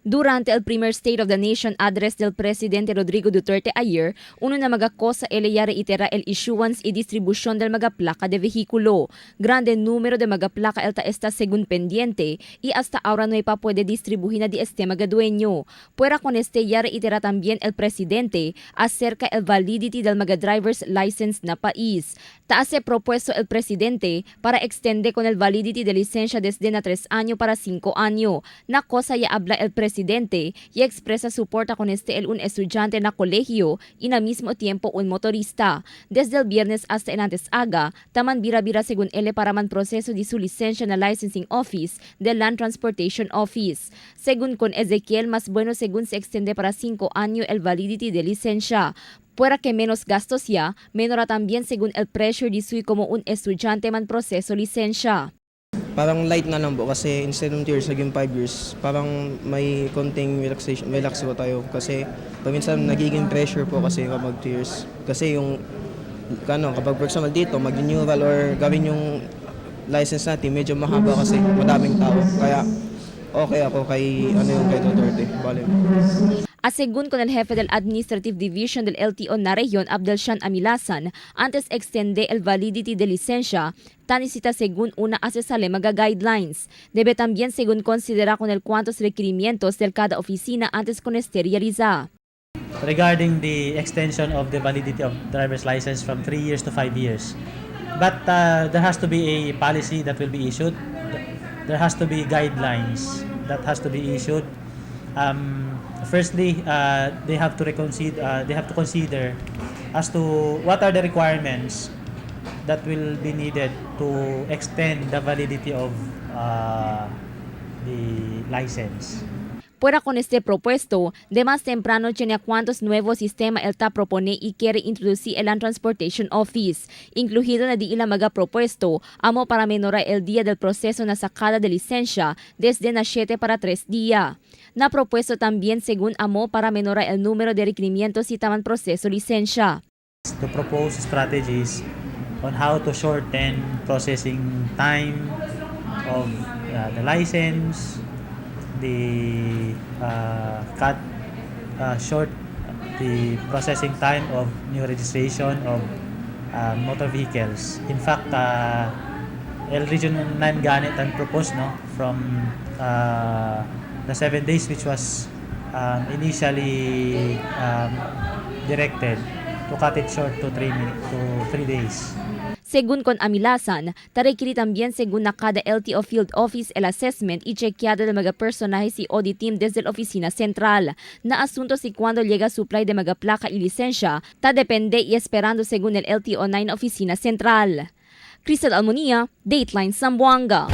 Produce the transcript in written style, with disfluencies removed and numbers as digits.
Durante el primer State of the Nation Address del presidente Rodrigo Duterte ayer, uno na mga cosa ele ya reitera el issuance y distribución del mga placa de vehículo. Grande número de mga placa el ta está según pendiente y hasta ahora no pa puede distribuir na di este mga dueño. Puera con este ya reitera también el presidente acerca el validity del mga driver's license na país. Ta hace propuesto el presidente para extender con el validity de licencia desde na 3 años para 5 años. Na cosa ya habla el presidente y expresa soporta con este el un estudiante na colegio y na mismo tiempo un motorista. Desde el viernes hasta el antes aga, taman bira-bira según él para man proceso de su licencia na licensing office del Land Transportation Office. Según con Ezequiel, más bueno según se extiende para 5 años el validity de licencia. Puera que menos gastos ya, menora también según el pressure de sui como un estudiante man proceso licencia. Parang light na lang po kasi instead of 2 years, naging 5 years. Parang may konting relaxation, relax po tayo kasi paminsan nagiging pressure po kasi kapag 2 years. Kasi yung ano, kapag for example dito, mag-renewal or gawin yung license natin, medyo mahaba kasi madaming tao. Kaya okay ako kay ano yung kay Duterte. Bale. A según con el jefe del Administrative Division del LTO na región, Abdelshan Amilasan, antes extende el validity de licencia, tanisita según una hace sale mga guidelines. Debe también según considera con el cuantos requerimientos del cada oficina antes con este realiza. Regarding the extension of the validity of driver's license from 3 years to 5 years. But there has to be a policy that will be issued. There has to be guidelines that has to be issued. Firstly, they have to reconsider. They have to consider as to what are the requirements that will be needed to extend the validity of the license. Fuera con este propuesto, de más temprano tiene cuantos nuevos sistema el ta propone y quiere introducir el Land Transportation Office, incluido na di ila maga propuesto, amo para menorar el día del proceso na sacada de licencia desde na 7 para 3 día. Na propuesto también según amo para menorar el número de requerimientos y taman proceso licencia. To propose strategies on how to shorten processing time of the license, the cut short the processing time of new registration of motor vehicles. In fact, El Region 9 ganit and proposed, no, from the 7 days which was initially directed to cut it short to 3 minutes to 3 days. Según con Amilasan, tarekiri también según na cada LTO Field Office el assessment y chequeado de mga personajes y audit team desde la oficina central. Na asunto si cuando llega supply de mga placa y licencia, ta depende y esperando según el LTO 9 oficina central. Crystal Almonia, Dateline Zamboanga.